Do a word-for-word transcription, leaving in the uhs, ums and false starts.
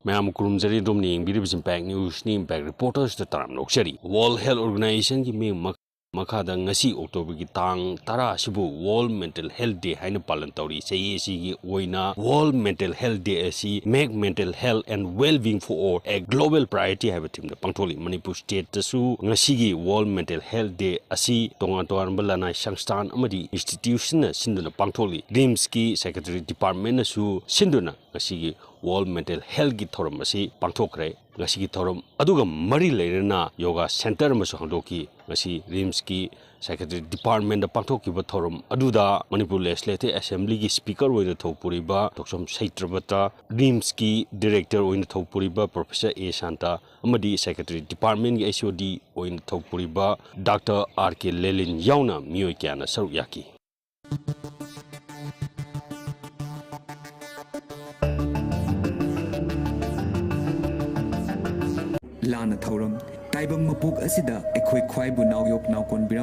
ꯃꯌꯥꯝ ꯈꯨꯔꯨꯝꯖꯔꯤ꯫ ꯑꯗꯣꯝꯅ ꯌꯦꯡꯕꯤꯔꯤꯕꯁꯤ Impact Newsꯅꯤ꯫ Impact Reportersꯇ ꯇꯔꯥꯝꯅ ꯑꯣꯛꯆꯔꯤ꯫ World Health Organizationꯒꯤ ꯃꯤꯡ ꯃꯈꯥꯗ ꯉꯁꯤ Octoberꯒꯤ ꯇꯥꯡ ꯇꯔꯥ ꯑꯁꯤꯕꯨ World Mental Health Day ꯍꯥꯏꯅ ꯄꯥꯂꯟ ꯇꯧꯔꯤ꯫ ꯆꯍꯤ ꯑꯁꯤꯒꯤ ꯑꯣꯏꯅ World Mental Health Day ꯑꯁꯤ Make Mental Health and Well-being for All a Global Priority ꯍꯥꯏꯕ themeꯗ ꯄꯥꯡꯊꯣꯛꯂꯤ꯫ ꯃꯅꯤꯄꯨꯔ stateꯇꯁꯨ ꯉꯁꯤꯒꯤ World Mental Health Day ꯑꯁꯤ ꯇꯣꯉꯥꯟ ꯇꯣꯉꯥꯟꯕ ꯂꯅꯥꯏ ꯁꯪꯁꯊꯥꯟ ꯑꯃꯗꯤ institutionꯅ ꯁꯤꯟꯗꯨꯅ ꯄꯥꯡꯊꯣꯛꯂꯤ꯫ RIMSꯀꯤ psychiatry departmentꯅꯁꯨ ꯁꯤꯟꯗꯨꯅ ꯉꯁꯤꯒꯤ World Mental Healthꯀꯤ ꯊꯧꯔꯝ ꯑꯁꯤ ꯄꯥꯡꯊꯣꯛꯈ꯭ꯔꯦ꯫ ꯉꯁꯤꯒꯤ ꯊꯧꯔꯝ ꯑꯗꯨꯒ ꯃꯔꯤ ꯂꯩꯅꯅ yoga centre ꯑꯃꯁꯨ ꯍꯥꯡꯗꯣꯛꯈꯤ꯫ ꯉꯁꯤ RIMSꯀꯤ psychiatry departmentꯇ ꯄꯥꯡꯊꯣꯛꯈꯤꯕ ꯊꯧꯔꯝ ꯑꯗꯨꯗ ꯃꯅꯤꯄꯨꯔ Legislative Assemblyꯒꯤ speaker ꯑꯣꯏꯅ ꯊꯧ ꯄꯨꯔꯤꯕ ꯊꯣꯛꯆꯣꯝ ꯁꯩꯇ꯭ꯔꯕꯇ, RIMSꯀꯤ director ꯑꯣꯏꯅ ꯊꯧ ꯄꯨꯔꯤꯕ Professor ꯑꯦ ꯁꯥꯟꯇ ꯑꯃꯗꯤ psychiatry departmentꯀꯤ HOD ꯑꯣꯏꯅ ꯊꯧ ꯄꯨꯔꯤꯕ Doctor R K ꯂꯦꯂꯤꯟ ꯌꯥꯎꯅ ꯃꯤꯑꯣꯏ ꯀꯌꯥꯅ ꯁꯔꯨꯛ ꯌꯥꯈꯤ꯫ ꯂꯥꯟꯅ ꯊꯧꯔꯝ ꯇꯥꯏꯕꯪ ꯃꯄꯣꯛ ꯑꯁꯤꯗ ꯑꯩꯈꯣꯏ ꯈ꯭ꯋꯥꯏꯕꯨ ꯅꯥꯎꯌꯣꯛ ꯅꯥꯎꯀꯣꯟꯕꯤꯔꯝ